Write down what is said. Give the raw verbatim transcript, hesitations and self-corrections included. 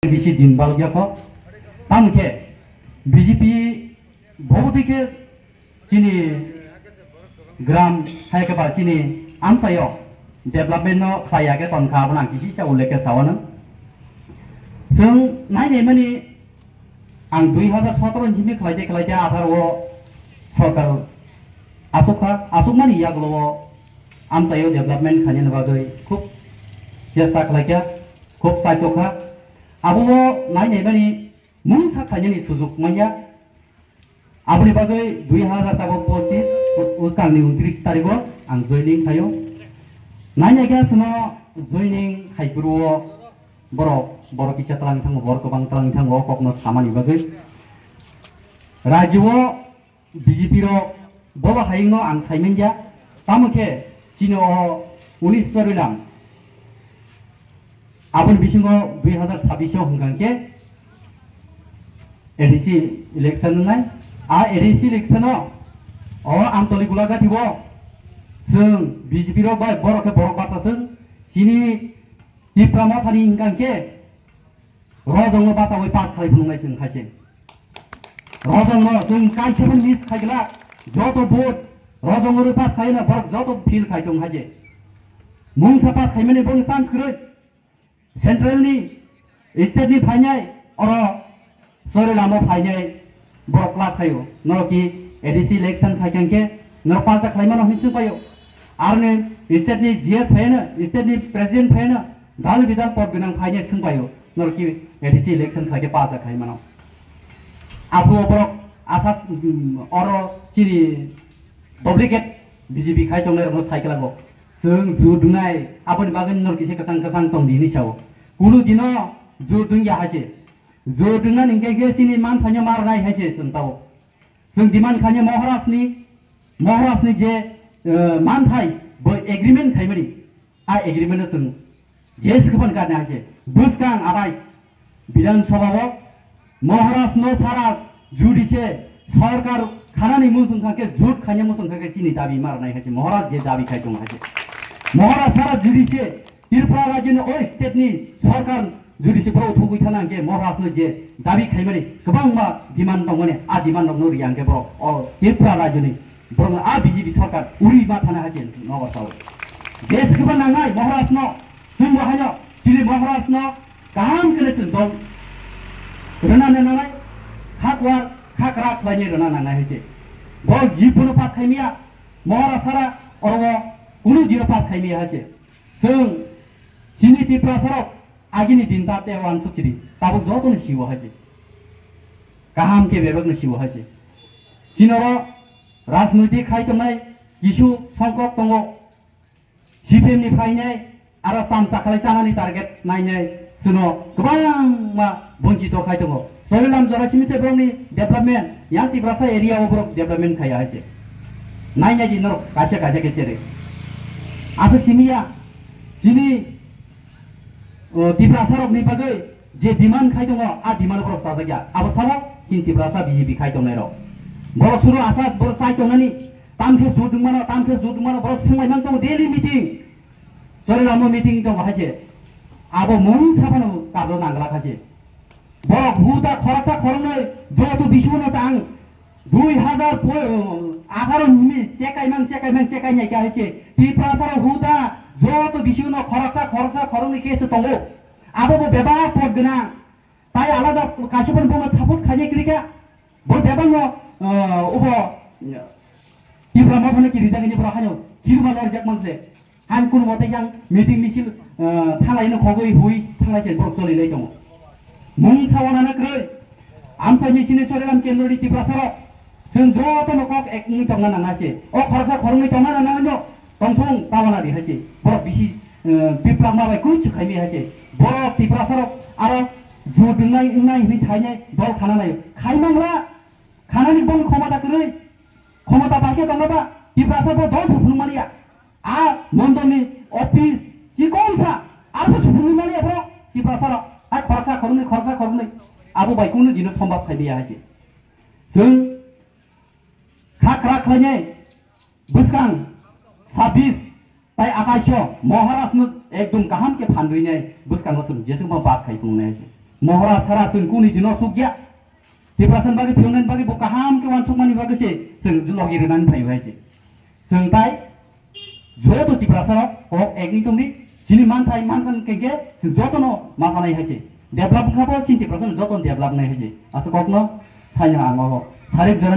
bisi din balok yakho. Tamo khe B J P bobotwi khe chini gram hai khe ba chini amchaio development no khlai ya khe ton kha, abono ang kisi sa ullekh khe sawano. Chwng nai nai mani ang dui hazar sotoro ni simi khlai de khlai de atharo o sorkar asuk kha, asuk mani yagulo o amchaio development khainani bagwi khub chesta khlai kha, khub saichok kha. Abo o nai nai mani mungsa khainani sujuk manya. Aboni bagwi dui hazar tago pochis uskang ni untris tarigo ang joining khaio. Nai nai khe chwngno joining khai phuru o borok, borok kisa twlang thango, borok kwbang twlang thango o kokno samani bagwi. Rajyo o B J P rok bobo hayungno ang saimanya, tamo khe chini o unis Chorilam aboni bisingo dui hazar sabbish o hwnkha khe A D C election wngnai. A A D C election o o Amtoli Gulagati bo chwng B J P rok bai borok khe borok bachathwng, chini Tipra Mothani hwnkha khe Rojongno bachawi pass khlai phunuknai chwng hai se. Rojongno chwng kaisa bo miss khai glak, joto vote Rojongno pass khlaina borok joto fail khai tong hai se. Mungsa pass khaimani boni chance kwrwi. Central ni, state ni phainai, oro Chorilam o phainai, borok class khaio. Norok ki A D C election khai khe norok palta khlai mano hinwi swng paio. Aroni state ni G S phaino, state ni president phaino, dal bidal pot gwnang phainai swng paio. Norok ki A D C election khai khe palta khlai mano. Apo borok asas, mm, oro chini duplicate B J P khai tongnai rokno sai kwlago. Chwng jur dungnai, aboni bagwi norok kisa kwchang kwchang tong di hinwi sao. Kunu dino jur dungya hai se. Jur dungnani hwnkhe khe chini manphaino mar nai hai se chwng tao. Chwng demand khainai Maharaj ni, Maharaj ni je, eh, manthai bo agreement khaimani, a agreement no chwng je swkang karna hai se. Bwskang abai Bidhan Sabha o Maharaj no sara judi se sorkar khanani muchung kha khe jut khainai muchung kha khe chini dabi mar nai hai se. Maharaj je dabi khai tong hai se. Maharaj sara judi se Tripura rajyoni o state ni sorkar jodi se borok thugwi thana hwnkhe Maharaj no je dabi khaimani kwbangma demand tongmani, a demand rokno riya hwnkhe borok o Tripura rajyoni borok a B J P sorkar uri ma thana hai se nogo sao. Je swkangma nangnai Maharaj no, chwngbo haino chini Maharaj no kaham khe chwng dol rwna nangnai, khakwar khakra khlainai rwna nangnai hai se. Borok jiboni pass khaimya, Maharaj sara oro kunu jino pass khaimya hai se. Chwng chini Tiprasa rok agini din ta tei uansuk sidi, tabuk joto no siwo hai se. Kaham khe bebak no siwo hai se. Chini oro rajnoitik khai tongnai kisu songkok tongo. C P M ni phainai aro cham chakhalai chanani target nainai chwngno kwbangma bonchito khai tongo. Chorilam jora simi se borokni development, yang Tiprasa area o borok development khaiya hai se. Nainai di norok kaisa kaisa khe chere. Aswk simi ya, chini, o, Tiprasa rokni bagwi je demand khai tongo, a demand borok chajak ya. Abo sabo chini Tiprasa B J P khai tongnai rok. Borok suru asa borok chai tongnani, tamkhe jut wngmano, tamkhe jut wngmano, borok swnglaimang tongo daily meeting. Chorilam o meeting tongo hai se. Abo mung saphano kablo nangla khai se. Borok huda khoroksa khoroknwi joto bisingo no chang dui hazar atharo ni chekai mang, chekai mang, chekai nai khe hai se. Tiprasa rok huda joto bisingo no khoroksa, khoroksa khoroknwi khe se tongo. Abo bo bebak pot gwnang. Tai alada kaisa phano bono support khainai kwrwi kha. Bo bebak no, eh, obo, eh, Tipra Motha no kirijak hwnwi borok haino kirima lorjak mang se. Han kunu mote yang meeting misil, eh, thanglai no khogwi hui thanglai se borok choli lai tongo. Mung sawana na kwrwi. Amsa ni sini Chorilam kendro ni Tiprasa rok. Chwng joto no kok ek wngwi tongna nang hai se. O khoroksa khoroknwi tongna nang nai no. Tongthung tabana di hai se. Borok bisi, eh, biplab ma bai kuchu khaimi hai se. Borok Tiprasa rok aro jut wngnai wngnai hinwi sainai dol khana nai. Khaimangla khanani bong khomota kwrwi. Khomota bai khe tongna ba Tiprasa bo dol phunuk mani ya. A mondol ni office chikon sa aro se phunuk mani ya borok Tiprasa rok. A khoroksa khoroknwi khoroksa khoroknwi. Abo bai kunu dino sombab khaimi ya hai se. Chwng kha krak khlainai. Bwskang sabis tai atais o Maharaj no ekdom kaham khe phan rwi nai bwskango chwng jeswkma bas khai tongnai se. Mohora sara chwng kuni dino chukya. Tiprasa ni bagwi phiyoknani bagwi bo kaham khe uansukmani bagwi se chwng logi rwnani phai hai se. Chwng tai joto Tiprasa rok kok ek ni tongdi, chini manthai mankhan khe khe chwng jotono ma sanai hai se. Develop wngkha bo chini Tiprasa no jotono develop nai hai se. Aswk kokno saino ang o sarik jora